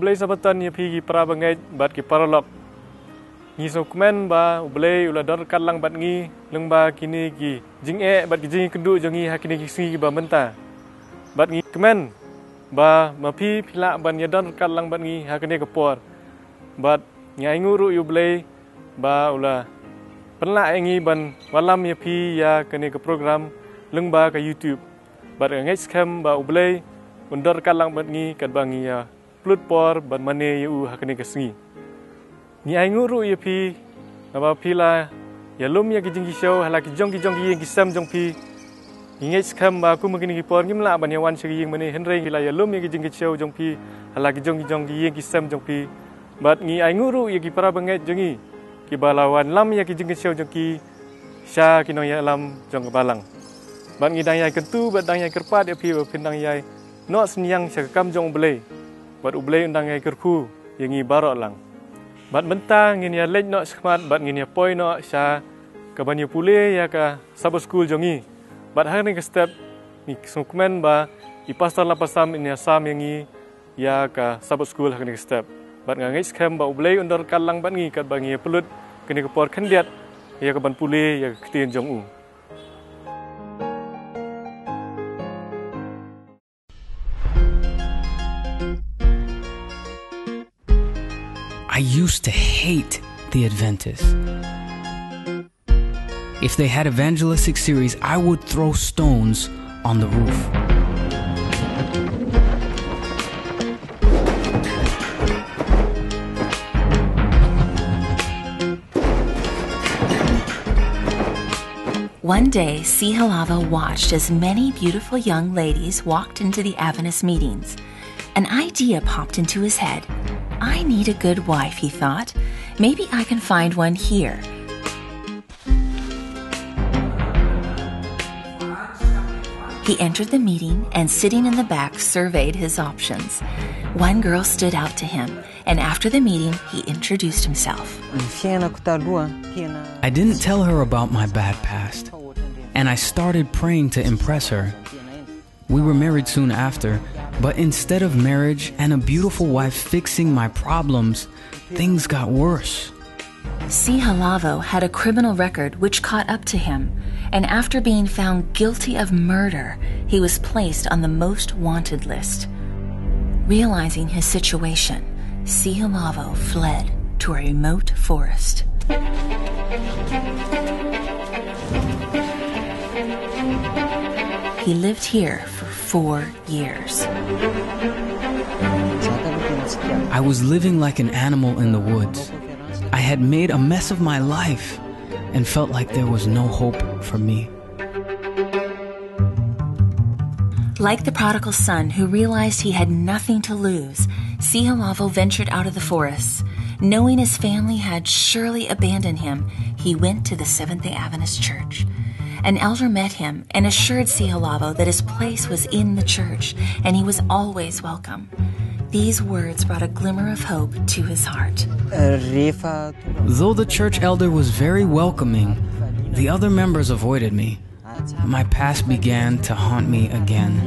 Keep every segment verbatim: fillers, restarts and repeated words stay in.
Blei Sabaton ïa phi ki para bangeit bad ki paralok. Ngi sngewkmen ba U Blei u la don ryngkat lang bad ngi lyngba kine ki jingeh bad ki jingkynduh jong ngi ha kine ki sngi kiba mynta. Bad ngi kmen ba ma phi phi lah ban ïa don ryngkat lang bad ngi ha kane ka por. Bad ngi ainguh ruh ïa U Blei ba u la pynlah ïa ngi ban wallam ïa phi ïa kane ka program lyngba ka YouTube. Bad nga ngeit skhem ba U Blei un don ryngkat lang bad ngi katba ngi ïa pynlut por ban mane ïa u ha kane ka sngi. Ngi ainguh ruh ïa phi naba phi la ïalum ïa ki jingkyrsiew ha la ki jong ki jong ki ïing ki sem jong phi. Ngi ngeit skhem ba kum ha kine ki por ngim lah ban ïa wan sha ki ïing mane, hynrei ngi la ïalum ïa ki jingkyrsiew jong phi ha la ki jong ki jong ki ïing ki sem jong phi. Bad ngi ainguh ruh ïa ki para bangeit jong ngi kiba la wallam ïa ki jingkyrsiew jong ki sha ki nongïalam jong ka balang. Bad ngi dang ïai kyntu bad dang ïai kyrpad ïa phi ba phin dang ïai noh synñiang sha ka kam jong U Blei. Bad U Blei un dang ïai kyrkhu ïa ngi baroh lang. Bad mynta ngin ïa leit noh shakhmat bad ngin ïa poi noh sha kaban ïa pule ïa ka Sabbath School jong ngi. Bad ha kane ka step ngi sngewkmen ba i Pastor Lapasam in ïa sam ïa ngi ïa ka Sabbath School ha kane ka step. Bad nga ngeit skhem ba U Blei un don ryngkat lang bad ngi katba ngi ïa pynlut kane ka por khyndiat ïa kaban pule ïa ka ktien jong u. I used to hate the Adventists. If they had evangelistic series, I would throw stones on the roof. One day, Sihalavo watched as many beautiful young ladies walked into the Adventist meetings. An idea popped into his head. "I need a good wife," he thought. "Maybe I can find one here." He entered the meeting and, sitting in the back, surveyed his options. One girl stood out to him, and after the meeting, he introduced himself. Ny fiainako taloha, tena I didn't tell her about my bad past, and I started praying to impress her. We were married soon after, but instead of marriage and a beautiful wife fixing my problems, things got worse. Sihalavo had a criminal record which caught up to him, and after being found guilty of murder, he was placed on the most wanted list. Realizing his situation, Sihalavo fled to a remote forest. He lived here for four years. I was living like an animal in the woods. I had made a mess of my life and felt like there was no hope for me. Like the prodigal son who realized he had nothing to lose, Sihalavo ventured out of the forest. Knowing his family had surely abandoned him, he went to the Seventh-day Adventist Church. An elder met him and assured Sihalavo that his place was in the church and he was always welcome. These words brought a glimmer of hope to his heart. Though the church elder was very welcoming, the other members avoided me. My past began to haunt me again,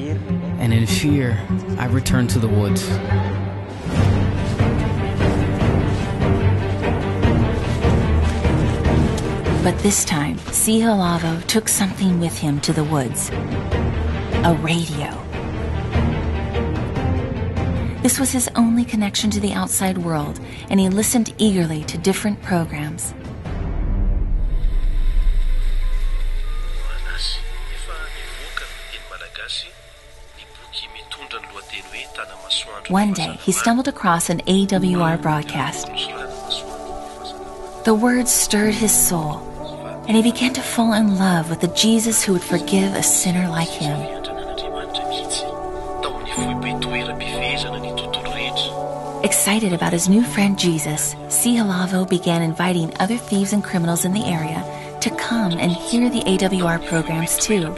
and in fear, I returned to the woods. But this time, Sihalavo took something with him to the woods. A radio. This was his only connection to the outside world, and he listened eagerly to different programs. One day, he stumbled across an A W R broadcast. The words stirred his soul, and he began to fall in love with the Jesus who would forgive a sinner like him. Excited about his new friend Jesus, Sihalavo began inviting other thieves and criminals in the area to come and hear the A W R programs too.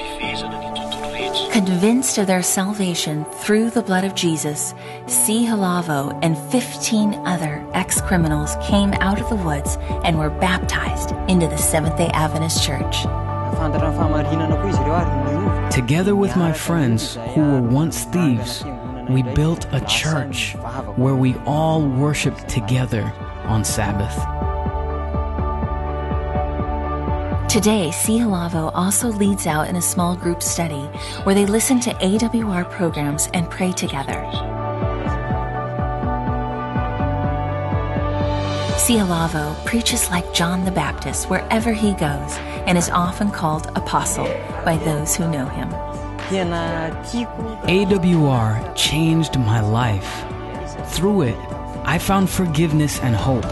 Convinced of their salvation through the blood of Jesus, Sihalavo and fifteen other ex-criminals came out of the woods and were baptized into the Seventh-day Adventist Church. Together with my friends who were once thieves, We built a church where we all worshiped together on Sabbath. Today, Sihalavo also leads out in a small group study where they listen to A W R programs and pray together. Sihalavo preaches like John the Baptist wherever he goes and is often called apostle by those who know him. Yana kiku. A W R changed my life. Through it, I found forgiveness and hope.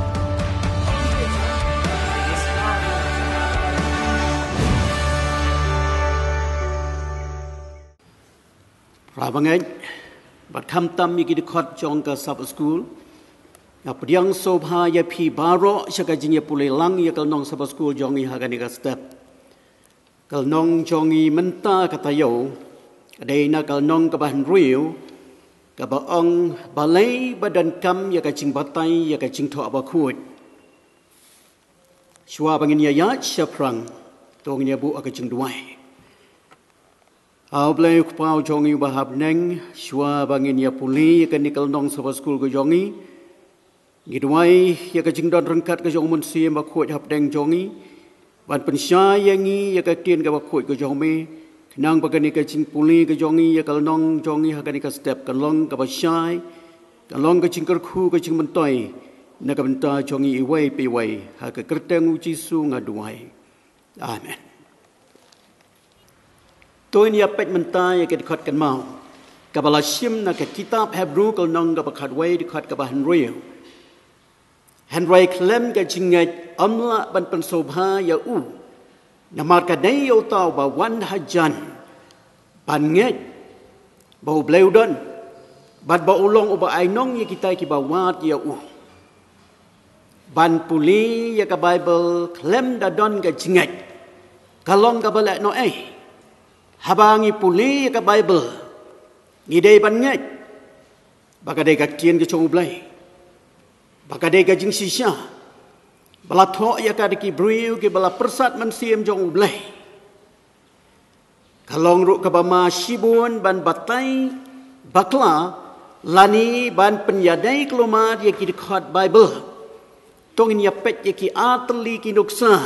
Rabangej, bad khamtam ïa ki dkhot jong ka Sabbath School. Nga pdiang sngewbha ïa phi baroh sha ka jingïapule lang ïa ka lynnong Sabbath School jong ngi ha kane ka step. Ka lynnong jong ngi mynta ka taïew, ka dei na ka lynnong kaba hynriew, kaba ong balei ba donkam ïa ka jingbatai ïa ka jingthoh bakhuid. Shuwa ba ngin ïa ïaid shaphrang, to ngin ïa buh ha ka jingduwai. A Blei U Kpa jong ngi uba ha bneng, shuwa ba ngin ïa pule ïa kane ka lynnong Sabbath School ka jong ngi, ngi duwai ïa ka jingdon ryngkat ka jong U Mynsiem Bakhuid hapdeng jong ngi, ban pynshai ïa ngi ïa ka ktien kaba khuid ka jong me, khnang ba kane ka jingpule ka jong ngi ïa ka lynnong jong ngi ha kane ka step kan long kaba shai, kan long ka jingkyrkhu ka jingmyntoi na ka bynta jong ngi iwei pa iwei, ha ka kyrteng U Jisu nga duwai. Amen. To ngin ïa peit mynta ïa ka dkhot kynmaw kaba la shim na ka kitab Hebru ka lynnong kaba khatwei, dkhot kaba hynriew. Hynrei khlem ka jingngeit ym lah ban pynsngewbha ïa u, namar ka dei ïa uta uba wan hajan ban ngeit ba U Blei u don, bad ba u long uba ainong ïa kita kiba wad ïa u. Ban pule ïa ka Baibl khlem da don ka jingngeit ka long kaba lehnohei. Haba ngi pule ïa ka Baibl, ngi dei ban ngeit ba ka dei ka ktien ka jong U Blei, ba ka dei ka jingshisha ba la thoh ïa ka da ki briew kiba la pyrsad mynsiem jong U Blei. Ka long ruh kaba ma shibun ban batai bakla lane ban pynïadei kulmar ïa ki dkhot Baibl. To ngin ïa peit ïa ki artylli ki nuksa.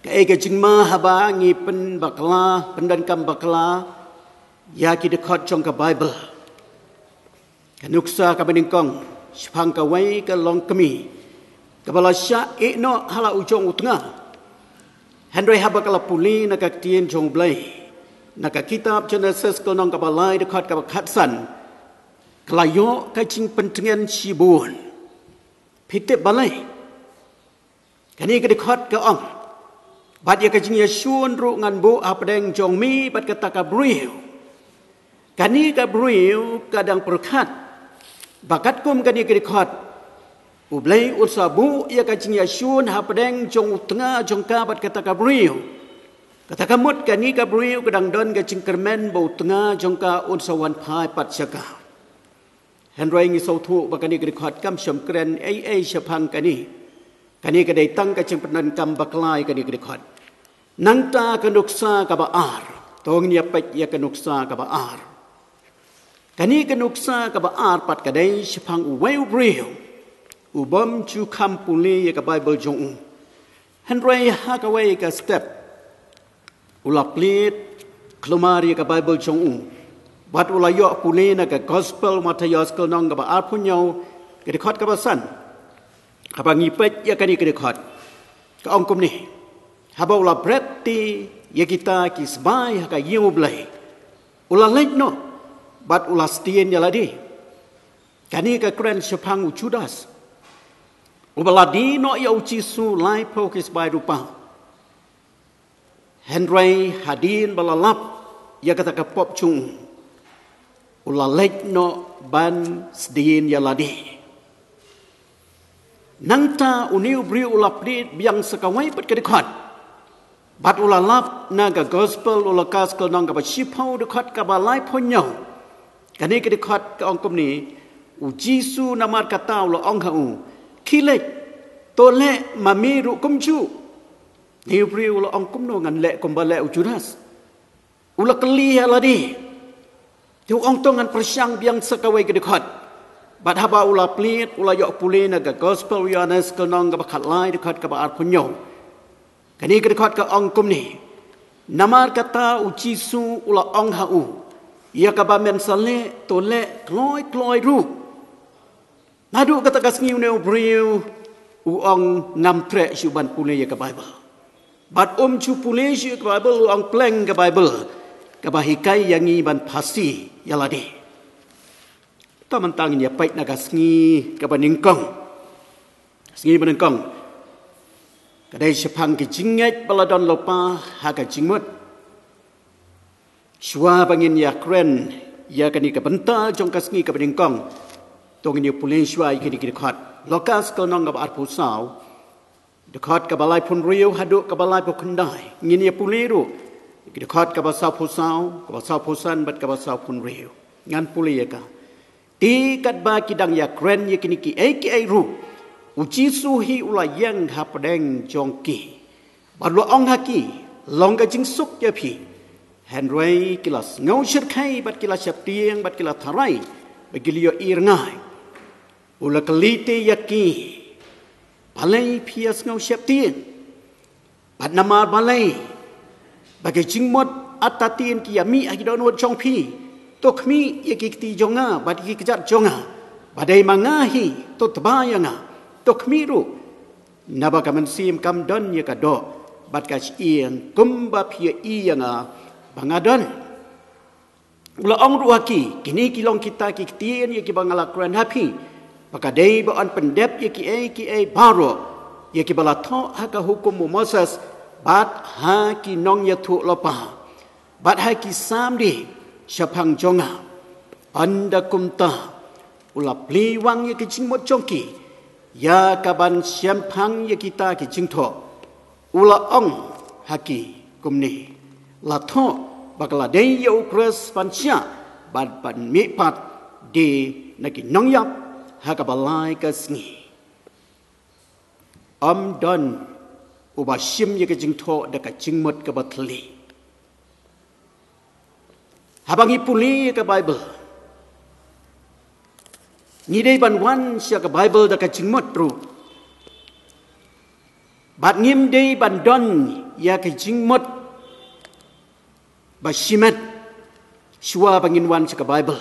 Kaei ka jingma haba ngi pynbakla, pyndonkam bakla ïa ki dkhot jong ka Baibl? Ka nuksa kaba nyngkong, shaphang kawei ka longkmie kaba la shah ïehnoh ha la u jong u tnga. Hynrei haba ka la pule na ka ktien jong U Blei, na ka kitab Jenesis ka lynnong kaba lai, dkhot kaba khatsan, ka la ïoh ka jingpyntngen shibun. Phi tip balei? Kane ka dkhot ka ong, bad ïa ka jingïashun ruh ngan buh hapdeng jong me bad kata ka briew. Kane ka briew ka dang pyrkhat ba katkum kane ka dkhot U Blei un sa buh ïa ka jingïashun hapdeng jong u tnga jong ka bad kata ka briew. Kata ka mut kane ka briew ka dang don ka jingkyrmen ba u tnga jong ka un sa wan phai pat sha ka. Hynrei ngi sngewthuh ba kane ka dkhot kam shym kren ei ei shaphang kane. Kane ka dei tang ka jingpyndonkam bakla ïa kane ka dkhot. Nangta ka nuksa kaba ar. To ngin ïa peit ïa ka nuksa kaba ar. Kane ka nuksa kaba ar pat ka dei shaphang uwei u briew u bym ju kham pule ïa ka Baibl jong u. Hynrei ha kawei ka step u la plied kulmar ïa ka Baibl jong u, bad u la ïoh pule na ka Gospel Mathaios ka lynnong kaba arphew hynñiew, ka dkhot kaba san. Haba ngi peit ïa kane ka dkhot, ka ong kumne: Haba u la bret te ïa kita ki sbai ha ka ïing U Blei, u la leit noh bad u la sdien ïa lade. Kane ka kren shaphang u Judas uba la die noh ïa U Jisu laiphew ki sbai rupa. Hynrei hadien ba la lap ïa kata ka pop jong u, u la leit noh ban sdien ïa lade. Nangta une u briew u la plied biang sa kawei pat ka dkhot, bad u la lap na ka Gospel U Lukas ka lynnong kaba shiphew, dkhot kaba laiphew hynñiew. Kane ka dkhot ka ong kumne: U Jisu namar kata u la ong ha u: Khie leit, to leh ma me ruh kumjuh. Une u briew u la ong: Kumno ngan leh kumba leh u Judas? U la kylli ïa lade. Te u ong, to ngan pyrshang biang sa kawei ka dkhot. Bad haba u la plie, u la ïoh pule na ka Gospel u Ïohannes ka lynnong kaba khatlai, dkhot kaba arphew hynñiew. Kane ka dkhot ka ong kumne: Namar kata u Jisu u la ong ha u, ïa kaba men sa leh, to leh kloi kloi ruh. Naduh kata ka sngi une u briew u ong, ngam treh shuh ban pule ïa ka Baibl. Bad um ju pule shuh ïa ka Baibl, u ong, pleng ka Baibl kaba hikai ïa ngi ban phasi ïa lade. Te mynta ngin ïa peit na ka sngi kaba nyngkong. Sngi ba nyngkong ka dei shaphang ki jingngeit ba la don lypa ha ka jingmut. Shuwa ba ngin ïa kren ïa kane ka bynta jong ka sngi kaba nyngkong, to ngin ïa pule shuwa ïa kine ki dkhot. Lukas ka lynnong kaba arphew saw, dkhot kaba laiphew hynriew haduh kaba laiphew khyndai. Ngin ïa pule ruh ïa ki dkhot kaba sawphew saw, kaba sawphew san bad kaba sawphew hynriew. Ngan pule ïa ka. Te katba ki dang ïa kren ïa kine kiei kiei ruh, u Jisu hi u la ïeng hapdeng jong ki, bad u la ong ha ki, long ka jingsuk ïa phi. Hynrei ki la sngew shyrkhei bad ki la sheptieng bad ki la tharai ba ki la ïohi rngai. U la kylli te ïa ki, balei phi ïa sngew sheptieng? Bad namar balei ba ki jingmut artatien ki ïa mih ha ki dohnud jong phi? To khmih ïa ki kti jong nga bad ïa ki kjat jong nga, ba dei ma nga hi, to tba ïa nga. To khmih ruh, naba ka mynsiem kam don ïa ka doh bad ka shyieng kumba phi ïohi ïa nga ba nga don. U la ong ruh ha ki, kine ki long kita ki ktien ïa kiba nga la kren ha phi, ba ka dei ban pyndep ïa kiei kiei baroh ïa kiba la thoh ha ka hukum u Moses, bad ha ki nongïathuhlypa, bad ha ki Salm de shaphang jong nga. Ynda kumta u la plie wang ïa ki jingmut jong ki, ïa kaban shemphang ïa kita ki jingthoh. U la ong ha ki kumne, la thoh ba ka la dei ïa u Khrist ban shah bad ban mihpat de na ki nongïap ha kaba lai ka sngi. Ym don uba shim ïa ka jingthoh da ka jingmut kaba thylli. Haba ngi pule ïa ka Baibl, ngi dei ban wan sha ka Baibl da ka jingmut ruh. Bad ngim dei ban don ïa ka jingmut ba shimet shuwa ba ngin wan sha ka Baibl.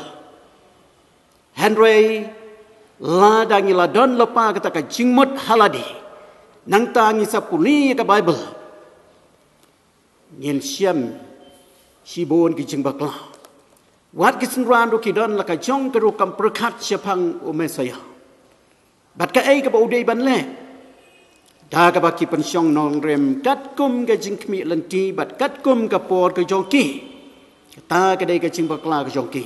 Hynrei lada ngi la don lypa kata ka jingmut ha lade, nangta ngi sa pule ïa ka Baibl, ngin shem shibun ki jingbakla. Wat ki synran ruh ki don la ka jong ka rukom pyrkhat shaphang u Messaïah. Bad kaei kaba u dei ban leh? Da kaba ki pynshong nongrim katkum ka jingkhmih lynti bad katkum ka por ka jong ki. Kata ka dei ka jingbakla ka jong ki.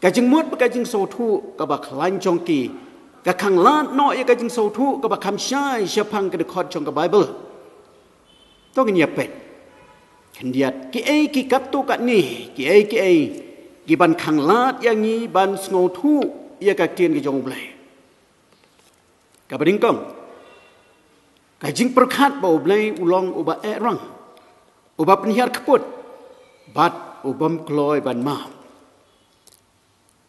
Ka jingmut bad ka jingsngewthuh kaba khlaiñ jong ki ka khanglad noh ïa ka jingsngewthuh kaba kham shai shaphang ka dkhot jong ka Baibl. To ngin ïa peit khyndiat kiei ki katto katne, kiei kiei kiban khanglad ïa ngi ban sngewthuh ïa ka ktien ka jong U Blei. Kaba nyngkong, ka jingpyrkhat ba U Blei u long uba eh rang, uba pynhiar kput, bad u bym kloi ban map.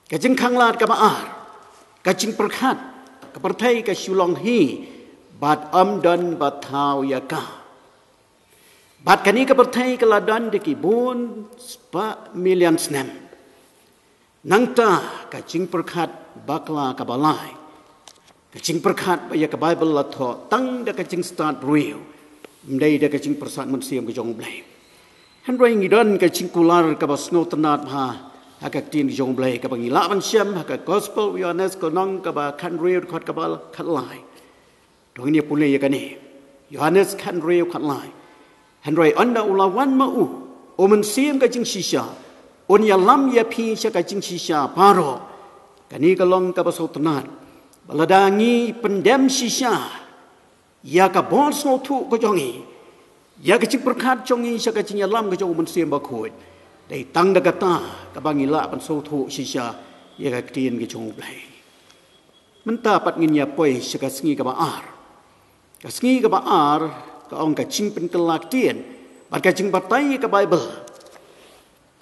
Ka jingkhanglad kaba ar, ka jingpyrkhat, ka pyrthei ka shu long hi, bad ym don ba thaw ïa ka. Bad kane ka pyrthei ka la don da ki bun spah million snem. Nangta ka jingpyrkhat bakla kaba lai, ka jingpyrkhat ba ïa ka Baibl la thoh tang da ka jingstad briew, ym dei da ka jingpyrsad mynsiem ka jong U Blei. Hynrei ngi don ka jingkular kaba sngewtynnad bha ha ka ktien ka jong U Blei kaba ngi lah ban shem ha ka Gospel u Ïohannes ka lynnong kaba khathynriew, dkhot kaba khatlai. To ngin ïa pule ïa kane. Ïohannes khathynriew, khatlai. Hynrei ynda u la wan ma u, u Mynsiem ka jingshisha, un ïalam ïa phi sha ka jingshisha baroh. Kane ka long kaba sngewtynnad ba lada ngi pyndem shisha ïa ka bor sngewthuh ka jong ngi, ïa ka jingpyrkhat jong ngi sha ka jingïalam ka jong u Mynsiem Bakhuid, dei tang da kata kaba ngi lah ban sngewthuh shisha ïa ka ktien ka jong U Blei. Mynta pat ngin ïa poi sha ka sngi kaba ar. Ka sngi kaba ar ka ong ka jingpynkylla ktien bad ka jingbatai ïa ka Baibl.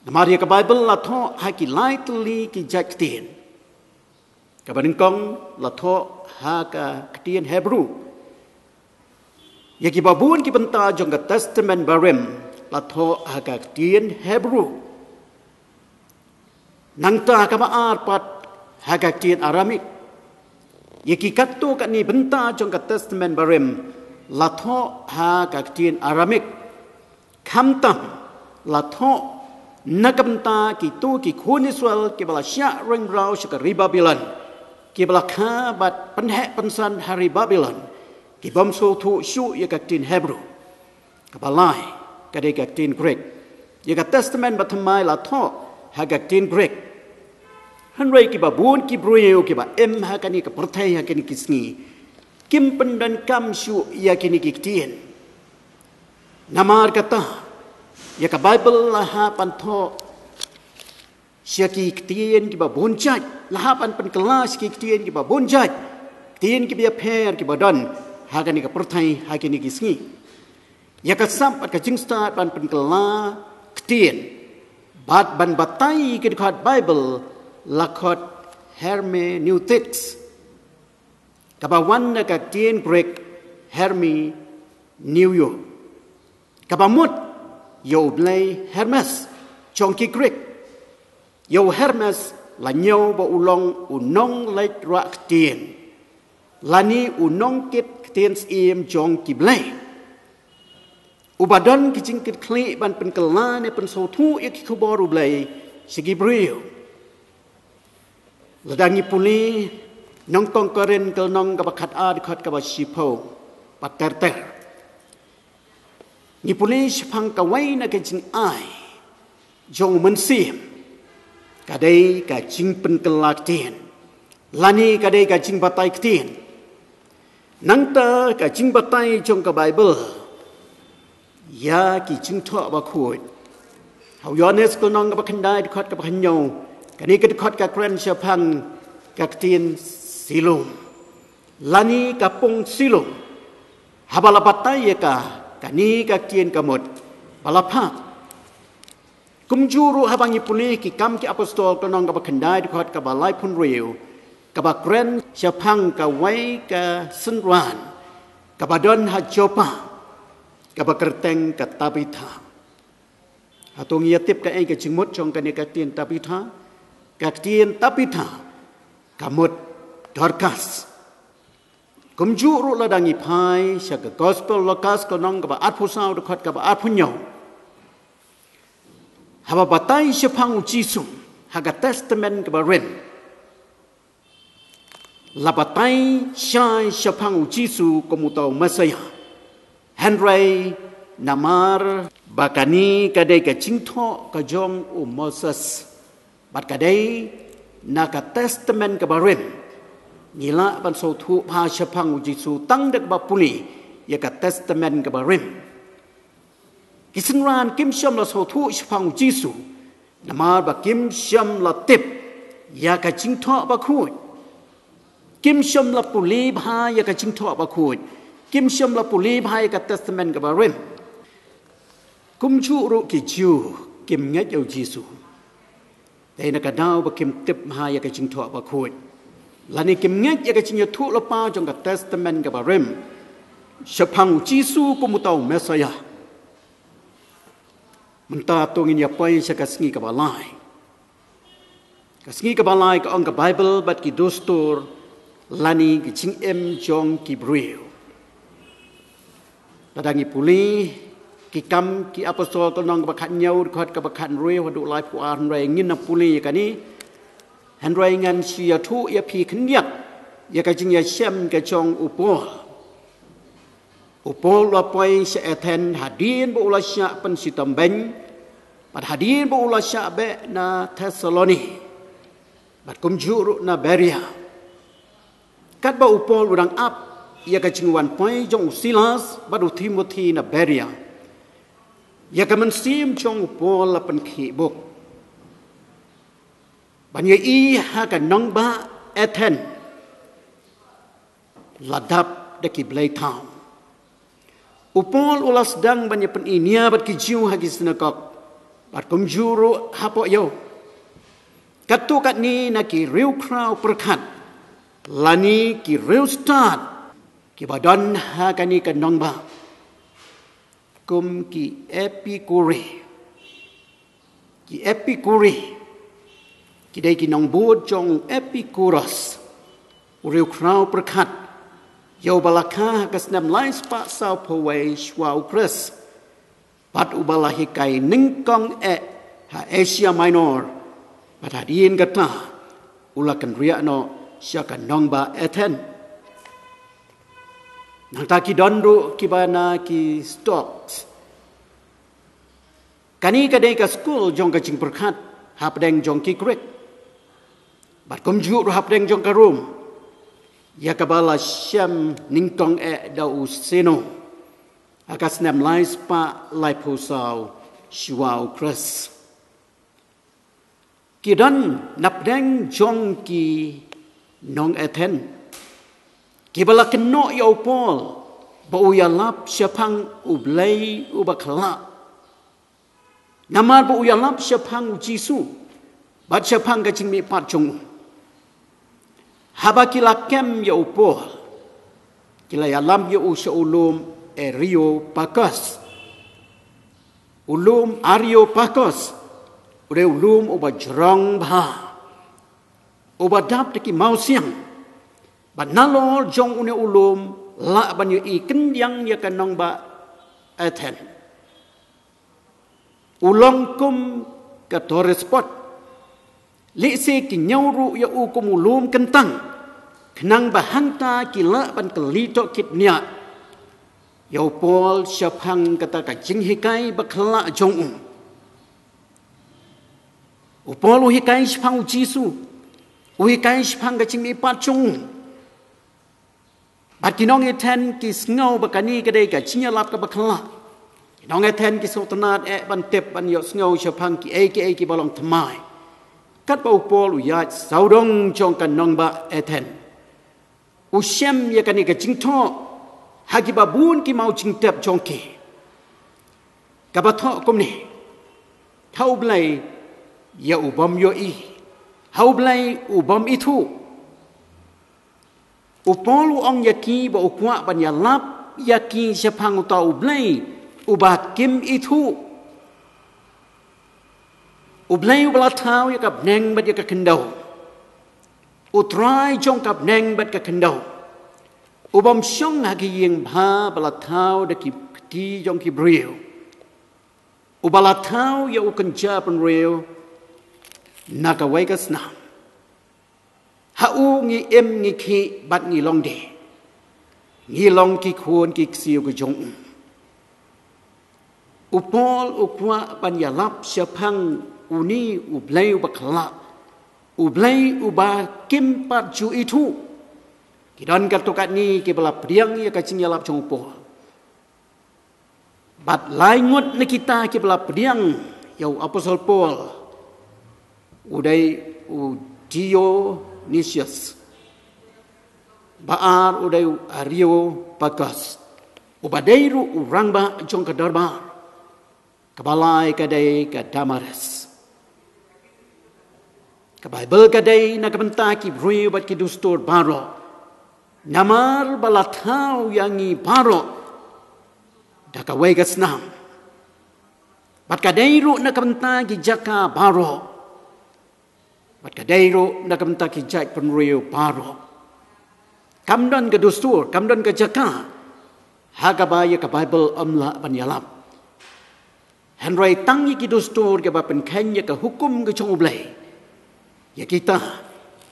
Namar ïa ka Baibl la thoh ha ki lai tylli ki jait ktien. Kaba nyngkong la thoh ha ka ktien Hebru. Ïa kiba bun ki bynta jong ka Testament Barim la thoh ha ka ktien Hebru. Nangta kaba ar pat ha ka ktien Aramik. Ïa ki katto katne bynta jong ka Testament Barim la thoh ha ka ktien Aramik. Khamtam la thoh na ka bynta kito ki khun Israel kiba la shah ring mraw sha ka ri Babilon, kiba la kha bad pynheh pynsan ha ri Babilon, ki bym sngewthuh shuh ïa ka ktien Hebru. Kaba lai ka dei ka ktien Grik. Ïa ka Testament Bathymmai la thoh ha ka ktien Grik. Hynrei kiba bun ki briew kiba im ha kane ka pyrthei ha kine ki sngi kim pyndonkam shuh ïa kine ki ktien. Namar kata, ïa ka Baibl la hap ban thoh sha ki ktien kiba bun jait, la hap ban pynkylla sha ki ktien kiba bun jait, ktien kiba ïapher kiba don ha kane ka pyrthei ha kine ki sngi. Ïa ka sap bad ka jingstad ban pynkylla ktien bad ban batai ki dkhot Baibl la khot hermeneutics, kaba wan na ka ktien Grik hermeneuo, kaba mut ïa u blei Hermes jong ki Grik. Ïa u Hermes la ñiew ba u long u nongleit rah ktien lane u nongkit ktien syiem jong ki blei, uba don ki jingkitkhlieh ban pynkylla ne pynsngewthuh ïa ki khubor u Blei sha ki briew. Lada ngi pule Nyngkong Korinth ka lynnong kaba khatar, dkhot kaba shiphew bad ter ter, ngi pule shaphang kawei na ka jingai jong u Mynsiem, ka dei ka jingpynkylla ktien lane ka dei ka jingbatai ktien. Nangta ka jingbatai jong ka Baibl ïa ki jingthoh bakhuid. Ha u Ïoannis ka lynnong kaba khyndai, dkhot kaba hynñiew, kane ka dkhot ka kren shaphang ka ktien Siloam lane ka pung Siloam. Haba la batai ïa ka, kane ka ktien ka mut ba la phah. Kumjuh ruh haba ngi pule Ki Kam ki Apostol ka lynnong kaba khyndai, dkhot kaba laiphew hynriew, kaba kren shaphang kawei ka synran kaba don ha Joppa, kaba kyrteng ka Tabitha. Hato ngi ïatip kaei ka jingmut jong kane ka ktien Tabitha? Ka ktien Tabitha ka mut Dorkas. Kumjuh ruh lada ngi phai sha ka Gospel Lukas ka lynnong kaba arphew saw, dkhot kaba arphew hynñiew, haba batai shaphang u Jisu ha ka Testament kaba rim, la batai shai shaphang u Jisu kum uta u Messaïah. Hynrei namar ba kane ka dei ka jingthoh ka jong u Moses bad ka dei na ka Testament kaba rim, ngi lah ban sngewthuh bha shaphang u Jisu tang da kaba pule ïa ka Testament kaba rim. Ki synran kim shym la sngewthuh shaphang u Jisu namar ba kim shym la tip ïa ka Jingthoh Bakhuid. Kim shym la pule bha ïa ka Jingthoh Bakhuid. Kim shym la pule bha ïa ka Testament kaba rim. Kumjuh ruh ki Jiw kim ngeit ïa u Jisu. Te na ka daw ba kim tip bha ïa ka Jingthoh Bakhuid, lane kim ngeit ïa ka jingïathuhlypa jong ka Testament kaba rim shaphang u Jisu kum uta u Messaïah. Mynta to ngin ïa poi sha ka sngi kaba lai. Ka sngi kaba lai ka ong ka Baibl bad ki dustur lane ki jingim jong ki briew. Lada ngi pule Ki Kam ki Apostol ka lynnong kaba khathynñiew, dkhot kaba khathynriew haduh laiphew ar, hynrei ngin nang pule ïa kane. Hynrei ngan shu ïathuh ïa phi khyndiat ïa ka jingïashem ka jong u Paul. U Paul u la poi sha Athen hadien ba u la shah pynshitom beiñ bad hadien ba u la shah beh na Thessaloni bad kumjuh ruh na Beria. Katba u Paul u dang ap ïa ka jingwan poi jong u Silas bad u Timothi na Beria, ïa ka mynsiem jong u Paul la pynkhih buk ban ïohi ha ka nongbah Athen la dap da ki blei thaw. U Paul u la sdang ban ïa pyni nia bad ki Jiw ha ki synagog. Bad kumjuh ruh hapoh ïew, katto katne na ki riewkhraw pyrkhat lane ki riewstad kiba don ha kane ka nongbah, kum ki Epikuri. Ki Epikuri ki dei ki nongbud jong Epikuros, u riewkhraw pyrkhat ïa uba la kha ha ka snem lai spah saw phew wei shuwa u Khrist, bad uba la hikai nyngkong eh ha Asia Minor, bad hadien kata u la kynriah noh sha ka nongbah Athens. Nangta ki don ruh kiba na ki Stoics. Kane ka dei ka skul jong ka jingpyrkhat hapdeng jong ki Greek, bad kumjuh ruh hapdeng jong ka Rom, ïa kaba la shem nyngkong eh da u Zeno ha ka snem lai spah laiphew saw shuwa u Khrist. Ki don napdeng jong ki nong Athens kiba la kynnoh ïa u Paul ba u ïalap shaphang U Blei uba khyllah, namar ba u ïalap shaphang U Jisu bad shaphang ka jingmihpat jong u. Haba ki la kem ïa u Paul, ki la ïalam ïa u sha u lum Areopagus. U lum Areopagus u dei u lum uba jrong bha, uba dap da ki mawsiang, bad nalor jong une u lum lah ban ïohi khyndiat ïa ka nongbah Athens. U long kum ka tourist spot. Lehse ki ñiew ruh ïa u kum u lum kyntang, khnang ba hangta ki lah ban kylli tohkit bniah ïa u Paul shaphang kata ka jinghikai ba khyllah jong u. U Paul u hikai shaphang U Jisu, u hikai shaphang ka jingmihpat jong u. Bad ki nong Athens ki sngew ba kane ka dei ka jingïalap kaba khyllah. Ki nong Athens ki sngewtynnad eh ban tip ban ïohsngew shaphang kiei kiei kiba long thymmai. Katba u Paul u ïaid sawdong jong ka nongbah Athens, u shem ïa kane ka jingthoh ha kiba bun ki maw jingtep jong ki, kaba thoh kumne: Ha U Blei ïa u bym ïohi, ha U Blei u bym ithuh. U Paul u ong ïa ki ba u kwah ban ïalap ïa ki shaphang uta U Blei uba kim ithuh. U Blei uba la thaw ïa ka bneng bad ïa ka khyndew, U Trai jong ka bneng bad ka khyndew, u bym shong ha ki ïing bha ba la thaw da ki kti jong ki briew, uba la thaw ïa u kynja bynriew na kawei ka snam. Ha u ngi im, ngi khih bad ngi long die, ngi long ki khun ki ksiew ki jong u. U Paul u kwah ban ïalap shaphang une U Blei uba khyllah, U Blei uba kim pat ju ithuh. Ki don katto katne kiba la pdiang ïa ka jingïalap jong u Paul. Bad lai ngut na kita kiba la pdiang ïa u apostol Paul, u dei u Dionysius, ba ar u dei u Areopagus, uba dei ruh u rangbah jong ka dorbar, kaba lai ka dei ka Damaris. Ka Baibl ka dei na ka bynta ki briew bad ki dustur baroh, namar ba la thaw ïa ngi baroh da kawei ka snam. Bad ka dei ruh na ka bynta ki jaka baroh, bad ka dei ruh na ka bynta ki jaitbynriew baroh. Kam don ka dustur, kam don ka jaka ha kaba ïa ka Baibl ym lah ban ïalap. Hynrei tang ïa ki dustur kiba pynkheiñ ïa ka hukum ka jong U Blei, ïa kita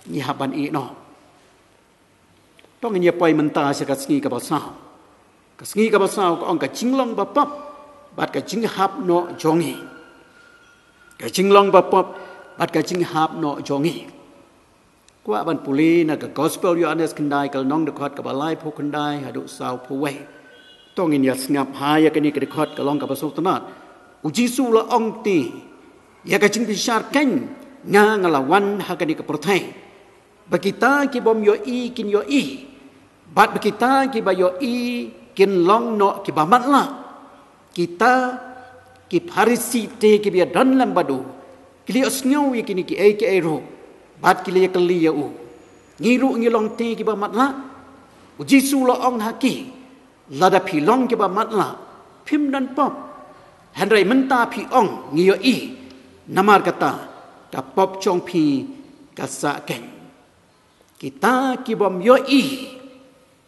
ngi hap ban ïeh noh. To ngin ïa poi mynta sha ka sngi kaba saw. Ka sngi kaba saw ka ong ka jinglong bapop bad ka jinghap noh jong ngi. Ka jinglong bapop bad ka jinghap noh jong ngi. Kwah ban pule na ka Gospel Ïoannis khyndai, ka lynnong dkhot kaba laiphew khyndai haduh sawphew wei. To ngin ïa sngap ha ïa kane ka dkhot, ka long kaba sngewtynnad. U Jisu u la ong te, ïa ka jingbishar keiñ nga, nga la wan ha kane ka pyrthei, ba kita ki bym ïohi kin ïohi, bad ba kita kiba ïohi kin long noh kiba matlah. Kita Ki Pharisi te kiba ïadon lem bad u, ki la ïohsngew ïa kine kiei kiei ruh, bad ki la ïakylli ïa u, ngi ruh ngi long te kiba matlah? U Jisu u la ong ha ki, lada phi long kiba matlah, phim don pop. Hynrei mynta phi ong ngi ïohi, namar kata ka pop jong phi ka sah keiñ. Kita ki bym ïohi,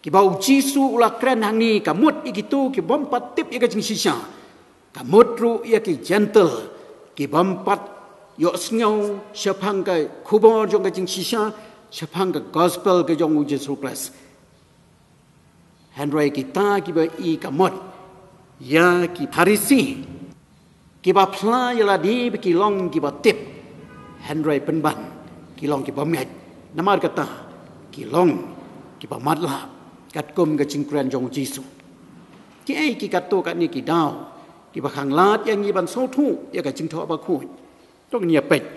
kiba u Jisu u la kren hangne, ka mut ïa kito ki bym pat tip ïa ka jingshisha, ka mut ruh ïa ki Jentil, ki bym pat ïohsngew shaphang ka khubor jong ka jingshisha, shaphang ka gospel ka jong u Jisu Khrist. Hynrei kita kiba ïohi, ka mut ïa ki Pharisi, kiba phla ïa lade ba ki long kiba tip, hynrei pynban ki long kiba bymngeit. Namar kata ki long kiba matlah, katkum ka jingkren jong u Jisu. Kiei ki katto katne ki daw kiba khanglad ïa ngi ban sngewthuh ïa ka Jingthoh Bakhuid? To ngin ïa peit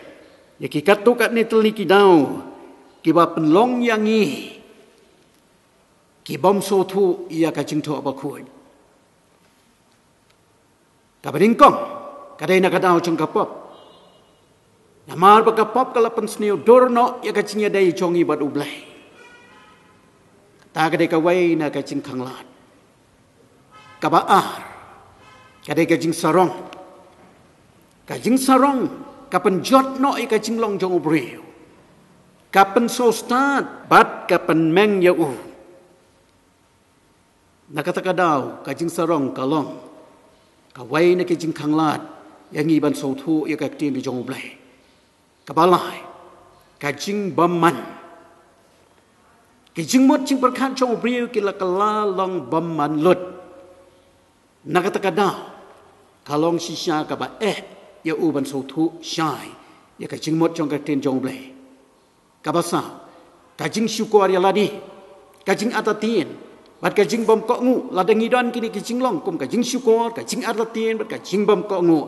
ïa ki katto katne tylli ki daw kiba pynlong ïa ngi ki bym sngewthuh ïa ka Jingthoh Bakhuid. Kaba nyngkong, ka dei na ka daw jong ka pop. Namar ba ka pop ka la pynsniew dur noh ïa ka jingïadei jong ngi bad U Blei. Kata ka dei kawei na ka jingkhanglad. Kaba ar, ka dei ka jingsarong. Ka jingsarong ka pynjot noh ïa ka jinglong jong u briew, ka pynsngewstad bad ka pynmeng ïa u. Na kata ka daw, ka jingsarong ka long kawei na ki jingkhanglad ïa ngi ban sngewthuh ïa ka ktien ka jong U Blei. Kaba lai, ka jingbymman. Ki jingmut jingpyrkhat jong u briew ki la kylla long bymman lut. Na kata ka daw, ka long shisha kaba eh ïa u ban sngewthuh shai ïa ka jingmut jong ka ktien jong U Blei. Kaba saw, ka jingshukor ïa lade, ka jingartatien bad ka jingbymkohnguh. Lada ngi don kine ki jinglong kum ka jingshukor, ka jingartatien bad ka jingbymkohnguh,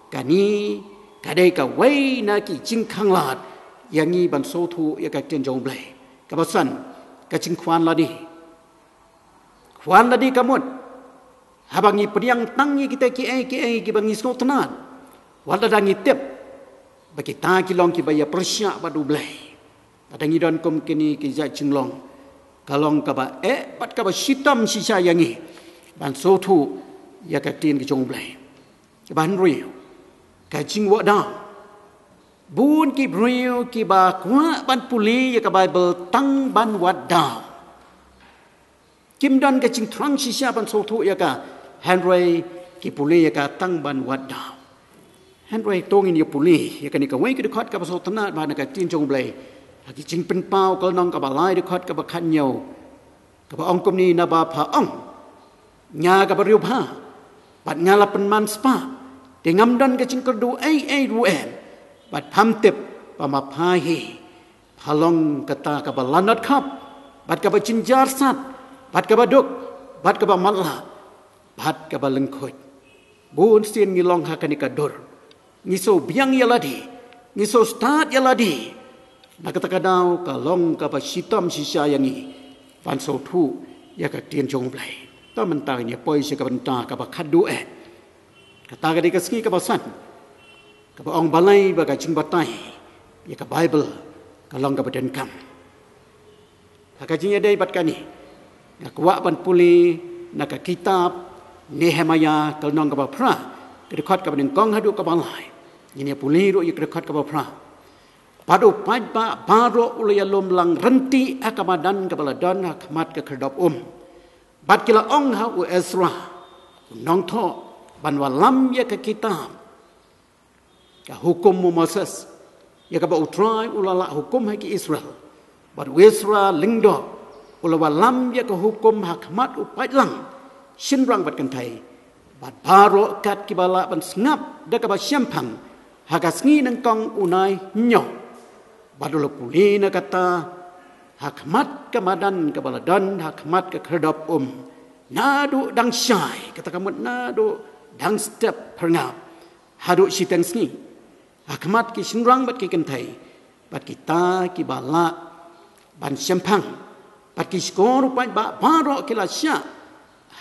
kane ka dei kawei na ki jingkhanglad ïa ngi ban sngewthuh ïa ka ktien jong U Blei. Kaba san, ka jingkwah lade. Kwah lade ka mut, haba ngi pdiang tang ïa kita kiei kiei kiba ngi sngewtynnad, wat lada ngi tip ba kita ki long kiba ïapyrshah bad U Blei, lada ngi don kum kine ki jait jinglong, ka long kaba eh bad kaba shitom shisha ïa ngi ban sngewthuh ïa ka ktien ka jong U Blei. Kaba hynriew, ka jingwad daw. Bun ki briew kiba kwah ban pule ïa ka Baibl tang ban wad daw. Kim don ka jingthrang shisha ban sngewthuh ïa ka, hynrei ki pule ïa ka tang ban wad daw. Hynrei to ngin ïa pule ïa kane kawei ka dkhot kaba sngewtynnad bha na ka ktien jong U Blei, ha Ki Jingpynpaw ka lynnong kaba lai, dkhot kaba khathynñiew, kaba ong kumne: Naba pha ong, nga ka briew bha, bad nga la pynman spah, te ngam don ka jingkyrduh ei ei ruh em, bad pham tip ba ma pha hi. Pha long kata kaba lanot khap, bad kaba jynjar sat, bad kaba duk, bad kaba matlah, bad kaba lyngkhuid. Bun sien ngi long ha kane ka dur. Ngi sngewbiang ïa lade, ngi sngewstad ïa lade. Na kata ka daw ka long kaba shitom shisha ïa ngi ban sngewthuh ïa ka ktien jong U Blei. Te mynta ngin ïa poi sha ka bynta kaba khatduh eh. Kata ka dei ka sngi kaba san, kaba ong balei ba ka jingbatai ïa ka Baibl ka long kaba donkam. Ha ka jingïadei bad kane, nga kwah ban pule na ka kitab Nehemaïa ka lynnong kaba phra, ka dkhot kaba nyngkong haduh kaba lai. Ngin ïa pule ruh ïa ka dkhot kaba phra. Bad u paidbah baroh u la ïalum lang ryntih ha ka madan kaba la don ha khmat ka khyrdop um. Bad ki la ong ha u Ezra u nongthoh ban wallam ïa ka kitab, ka hukum u Moses, ïa kaba U Trai u la lah hukum ha ki Israel. Bad u Ezra lyngdoh u la wallam ïa ka hukum ha khmat u paidlang, shynrang bad kynthei, bad baroh kat kiba lah ban sngap da kaba shemphang ha ka sngi nyngkong u Naiïong. Bad u la pule na kata ha khmat ka madan kaba la don ha khmat ka khyrdop um, naduh dang shai, kata ka mut naduh dang step phyrngap, haduh shiteng sngi, ha khmat ki shynrang bad ki kynthei, bad kita kiba lah ban shemphang, bad ki shkor u paidbah baroh ki la shah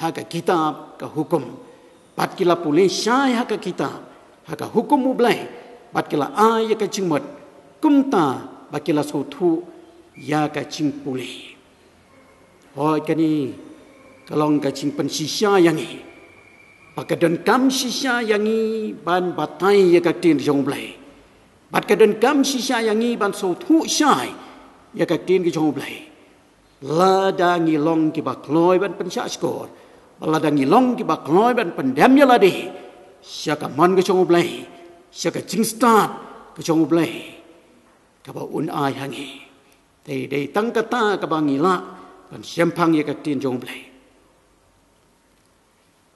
ha ka kitab ka hukum. Bad ki la pule shai ha ka kitab, ha ka hukum U Blei, bad ki la ai ïa ka jingmut, kumta ba ki la sngewthuh ïa ka jingpule. Hooid, kane ka long ka jingpynshisha ïa ngi, ba ka donkam shisha ïa ngi ban batai ïa ka ktien jong U Blei. Bad ka donkam shisha ïa ngi ban sngewthuh shai ïa ka ktien jong U Blei. Lada ngi long kiba kloi ban pynshah shkor, lada ngi long kiba kloi ban pyndem ïa lade sha ka mon ka jong U Blei, sha ka jingstad ka jong U Blei, kaba un ai ha ngi. Te dei tang kata kaba ngi lah ban shemphang ïa ka ktien jong U Blei.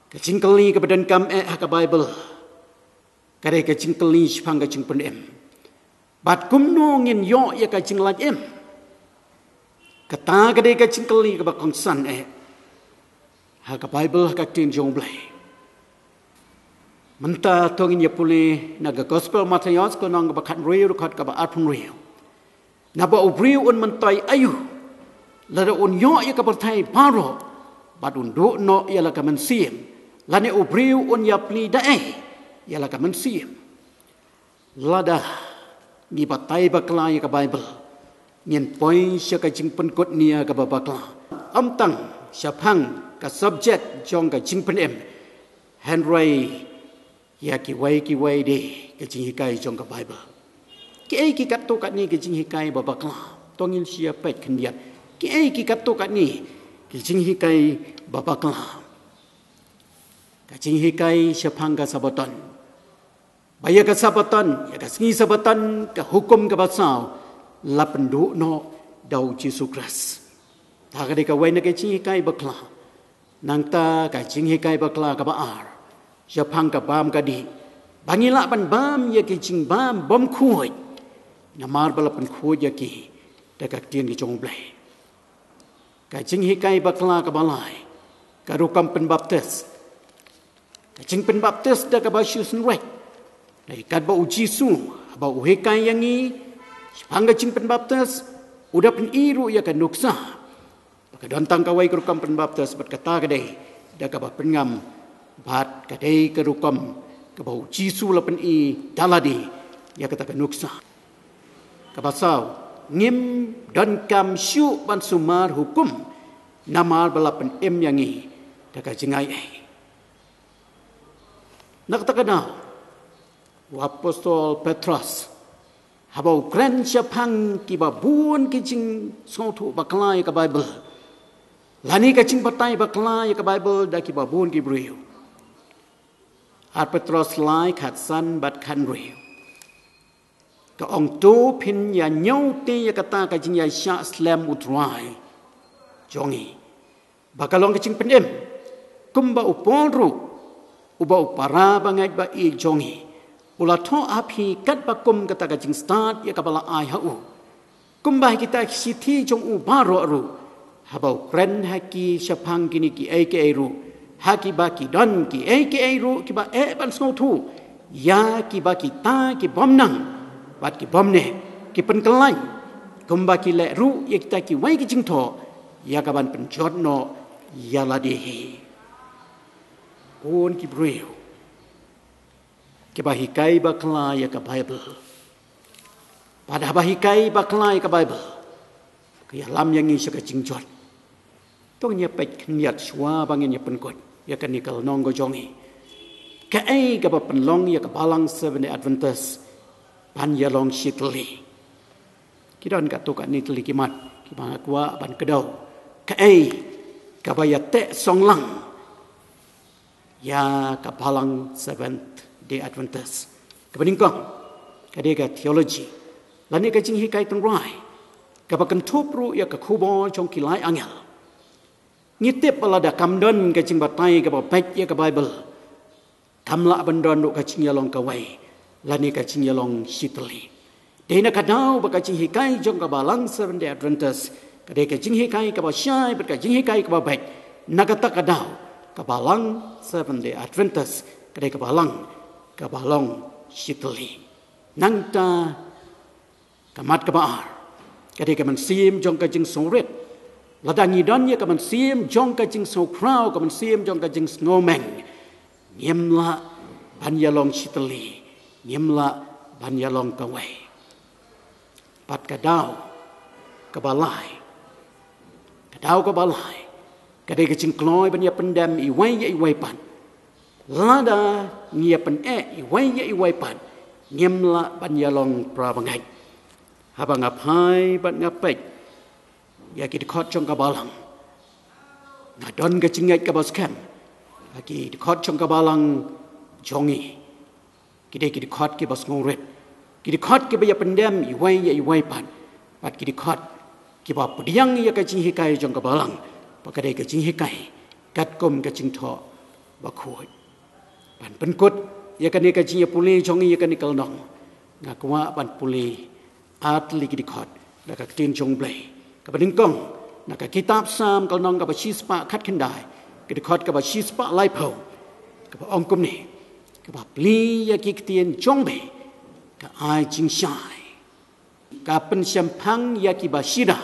Ka jingkylli kaba donkam eh ha ka Baibl ka dei ka jingkylli shaphang ka jingpynim. Bad kumno ngin ïoh ïa ka jinglait im? Kata ka dei ka jingkylli kaba kongsan eh ha ka Baibl, ha ka ktien jong U Blei. Mynta to ngin ïa pule na ka Gospel Mathaios, ka lynnong kaba khathynriew, dkhot kaba arphew hynriew. Naba u briew un myntoi aïu lada un ïoh ïa ka pyrthei baroh bad un duh noh ïa la ka mynsiem? Lane u briew un ïapli da ei ïa la ka mynsiem? Lada ngi batai bakla ïa ka Baibl, ngin poi sha ka jingpynkut nia kaba bakla, ym tang shaphang ka subject jong ka jingpynim, hynrei ïa kiwei kiwei de ka jinghikai jong ka Baibl. Kiei ki katto katne ki jinghikai ba bakla? To ngin sa ïa peit khyndiat. Kiei ki katto katne ki jinghikai ba bakla? Ka jinghikai shaphang ka Sabbaton, ba ïa ka Sabbaton, ïa ka sngi Sabbaton, ka hukum kaba saw la pynduh noh da u Jisu Khrist. Ta ka dei kawei na ka jinghikai bakla. Nangta ka jinghikai bakla kaba ar, shaphang ka bam ka dih, ba ngi lah ban bam ïa ki jingbam bymkhuid, namar ba la pynkhuid ïa ki da ka ktien ka jong U Blei. Ka jinghikai bakla kaba lai, ka rukom pynbaptis. Ka jingpynbaptis da kaba shu synreit. Dei katba u Jisu, haba u hikai ïa ngi shaphang ka jingpynbaptis, u da pyni ruh ïa ka nuksa ba ka don tang kawei ka rukom pynbaptis, bad kata ka dei da kaba pynngam, bad ka dei ka rukom kaba u Jisu la pyni da lade ïa kata ka nuksa. Kaba saw, ngim donkam shuh ban sumar hukum, namar ba la pynim ïa ngi da ka jingai ei. Na kata ka daw, u apostol Petros, haba u kren shaphang kiba bun ki jingsngewthuh bakla ïa ka Baibl, lane ka jingbatai bakla ïa ka Baibl da kiba bun ki briew. Ar Petros lai, khatsan bad khathynriew. Ka ong, to phin ïa ñiew te ïa kata ka jingïaishah slem U Trai jong ngi, ba ka long ka jingpynim, kumba u Paul ruh, uba u para bangeit ba ïeit jong ngi, u la thoh ha phi katba kum kata ka jingstad ïa kaba la ai ha u. Kumba ha kita ki shithi jong u baroh ruh, haba u kren ha ki shaphang kine kiei kiei ruh, ha kiba ki don kiei kiei ruh kiba eh ban sngewthuh ïa kiba kita ki bym nang bad ki bym neh ki pynkylla, kumba ki leh ruh ïa kita kiwei ki jingthoh ïa ka ban pynjot noh ïa lade hi. Bun ki briew kiba hikai bakla ïa ka Baibl. Bad haba hikai bakla ïa ka Baibl, ka ïalam ïa ngi sha ka jingjot. To ngin ïa peit khyndiat shuwa ba ngin ïa pynkut ïa kane ka lynnong ka jong ngi. Kaei kaba pynlong ïa ka Balang Seventh Day Adventist ban ïalong shitylli? Ki don katto katne tylli ki mat kiba nga kwah ban kdew. Kaei kaba ïateh song lang ïa ka Balang Seventh Day Adventist? Kaba nyngkong, ka dei ka theology, lane ka jinghikai tynrai, kaba kynthup ruh ïa ka khubor jong ki lai angel. Ngi tip ba lada kam don ka jingbatai kaba beit ïa ka Baibl, kam lah ban don ruh ka jingïalong kawei, lane ka jingïalong shitylli. Dei na ka daw ba ka jinghikai jong ka Balang Seventh Day Adventist ka dei ka jinghikai kaba shai bad ka jinghikai kaba beit, na kata ka daw ka Balang Seventh Day Adventist ka dei ka Balang kaba long shitylli. Nangta ka mat kaba ar, ka dei ka mynsiem jong ka jingsngewrit. Lada ngi don ïa ka mynsiem jong ka jingsngewkhraw, ka mynsiem jong ka jingsngewmeng, Ngim lah ban ïalong shitylli, ngim lah ban ïalong kawei. Bad ka daw kaba lai, ka daw kaba lai ka dei ka jingkloi ban ïapyndem iwei ïa iwei pat. Lada ngi ïapyndem iwei ïa iwei pat, ngim lah ban ïalong pra bangeit. Haba nga phai bad nga peit ïa ki dkhot jong ka balang, nga don ka jingngeit kaba skhem ba ki dkhot jong ka balang jong ngi ki dei ki dkhot kiba sngewrit, ki dkhot kiba ïapyndem iwei ïa iwei pat, bad ki dkhot kiba pdiang ïa ka jinghikai jong ka balang ba ka dei ka jinghikai katkum ka jingthoh bakhuid. Ban pynkut ïa kane ka jingïapule jong ngi ïa kane ka lynnong, nga kwah ban pule ar tylli ki dkhot na ka ktien jong U Blei. Kaba nyngkong, na ka kitab Salm ka lynnong kaba shispah khatkhyndai, ka dkhot kaba shispah laiphew, kaba ong kumne: Kaba plie ïa ki ktien jong me ka ai jingshai, ka pynshemphang ïa kiba shida.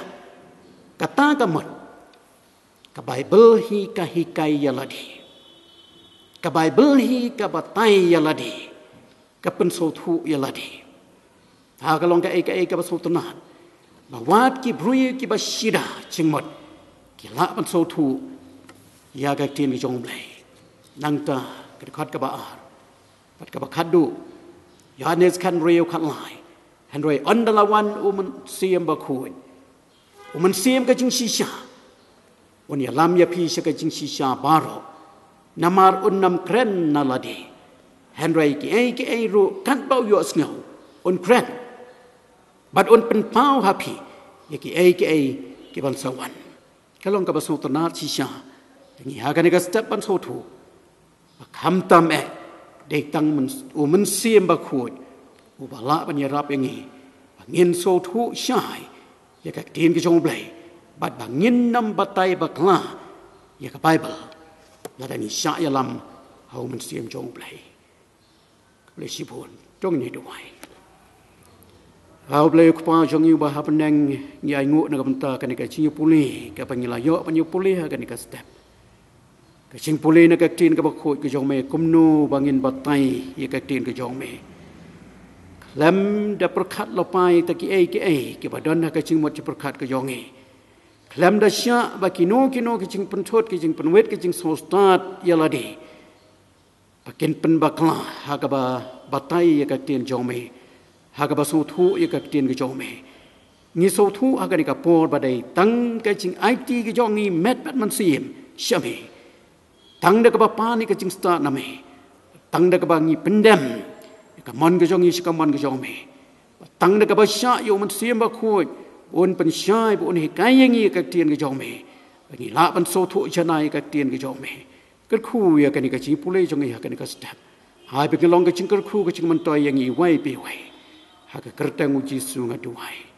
Kata ka mut, ka Baibl hi ka hikai ïa lade, ka Baibl hi ka batai ïa lade, ka pynsngewthuh ïa lade. Ha ka long kaei kaei kaba sngewtynnat ba wat ki briew kiba shida jingmut ki lah ban sngewthuh ïa ka ktien ka jong U Blei. Nangta ka dkhot kaba ar bad kaba khatduh, Ïoannis khathynriew khatlai: Hynrei ynda la wan U Mynsiem Bakhuid, U Mynsiem ka jingshisha, un ïalam ïa phi sha ka jingshisha baroh, namar un nym kren na lade, hynrei kiei kiei ruh katba u ïohsngew un kren, bad un pynpaw ha phi ïa kiei kiei ki ban sa wan. Ka long kaba sngewtynnat shisha ïa ngi ha kane ka step ban sngewthuh ba khamtam eh dei tang myn-, U Mynsiem Bakhuid uba lah ban ïarap ïa ngi ba ngin sngewthuh shai ïa ka ktien ka jong U Blei, bad ba ngin nym batai bakla ïa ka Baibl lada ngi shah ïalam ha U Mynsiem jong U Blei. Khublei shibun. To ngin ïa duwai. A U Blei U Kpa jong ngi uba ha bneng, ngi ainguh na ka bynta kane ka jingïapule kaba ngi la ïoh ban ïapule ha kane ka step. Ka jingpule na ka ktien kaba khuid ka jong me, kumno ba ngin batai ïa ka ktien ka jong me. Khlem da pyrkhat lypa ïa kiei kiei kiba don ha ka jingmut jingpyrkhat ka jong ngi, khlem da shah ba kino kino ki jingpynthut, ki jingpynwit, ki jingsngewstad ïa lade ba kin pynbakla ha kaba batai ïa ka ktien jong me, ha kaba sngewthuh ïa ka ktien ka jong me. Ngi sngewthuh ha kane ka por ba dei tang ka jingaiti ka jong ngi met bad mynsiem sha me, tang da kaba pan ïa ka jingstad na me, tang da kaba ngi pyndem ïa ka mon ka jong ngi sha ka mon ka jong me, tang da kaba shah ïa U Mynsiem Bakhuid un pynshai bad un hikai ïa ngi ïa ka ktien ka jong me, ba ngi lah ban sngewthuh shynna ïa ka ktien ka jong me. Kyrkhu ïa kane ka jingpule jong ngi ha kane ka step. Hai ba ka long ka jingkyrkhu, ka jingmyntoi ïa ngi iwei pa iwei. Ha ka kyrteng U Jisu nga duwai.